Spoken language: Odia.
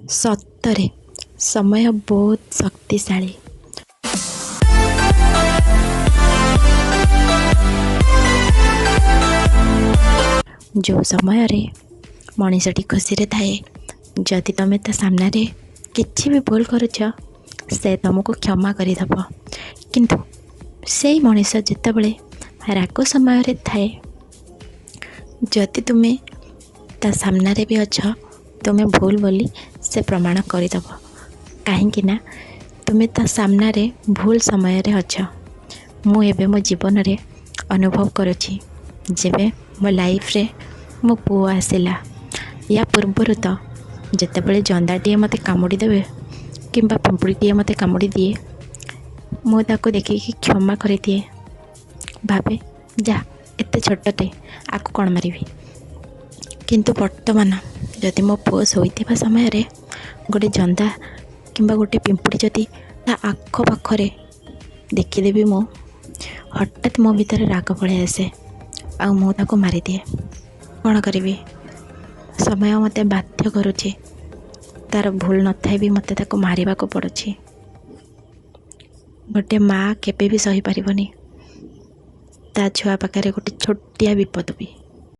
ସତରେ ସମୟ ବହୁତ ଶକ୍ତିଶାଳୀ। ଯେଉଁ ସମୟରେ ମଣିଷଟି ଖୁସିରେ ଥାଏ, ଯଦି ତୁମେ ତା ସାମ୍ନାରେ କିଛି ବି ଭୁଲ କରୁଛ, ସେ ତୁମକୁ କ୍ଷମା କରିଦେବ। କିନ୍ତୁ ସେଇ ମଣିଷ ଯେତେବେଳେ ରାଗ ସମୟରେ ଥାଏ, ଯଦି ତୁମେ ତା ସାମ୍ନାରେ ବି ଅଛ, ତୁମେ ଭୁଲ ବୋଲି ସେ ପ୍ରମାଣ କରିଦେବ, କାହିଁକି ନା ତୁମେ ତା ସାମ୍ନାରେ ଭୁଲ ସମୟରେ ଅଛ। ମୁଁ ଏବେ ମୋ ଜୀବନରେ ଅନୁଭବ କରୁଛି, ଯେବେ ମୋ ଲାଇଫ୍ରେ ମୋ ପୁଅ ଆସିଲା। ୟା ପୂର୍ବରୁ ତ ଯେତେବେଳେ ଜନ୍ଦାଟିଏ ମୋତେ କାମୁଡ଼ି ଦେବେ କିମ୍ବା ପିମ୍ପୁଡ଼ିଟିଏ ମୋତେ କାମୁଡ଼ି ଦିଏ, ମୁଁ ତାକୁ ଦେଖିକି କ୍ଷମା କରିଦିଏ, ଭାବେ ଯା ଏତେ ଛୋଟଟେ, ଆକୁ କ'ଣ ମାରିବି। କିନ୍ତୁ ବର୍ତ୍ତମାନ ଯଦି ମୋ ପୁଅ ଶୋଇଥିବା ସମୟରେ ଗୋଟେ ଜନ୍ଦା କିମ୍ବା ଗୋଟେ ପିମ୍ପୁଡ଼ି ଯଦି ତା ଆଖପାଖରେ ଦେଖିଦେବି, ମୁଁ ହଠାତ୍ ମୋ ଭିତରେ ରାଗ ପଳେଇ ଆସେ ଆଉ ମୁଁ ତାକୁ ମାରିଦିଏ। କ'ଣ କରିବି, ସମୟ ମୋତେ ବାଧ୍ୟ କରୁଛି। ତା'ର ଭୁଲ ନଥାଇ ବି ମୋତେ ତାକୁ ମାରିବାକୁ ପଡ଼ୁଛି। ଗୋଟେ ମା କେବେ ବି ସହିପାରିବନି ତା ଛୁଆ ପାଖରେ ଗୋଟେ ଛୋଟିଆ ବିପଦ ବି।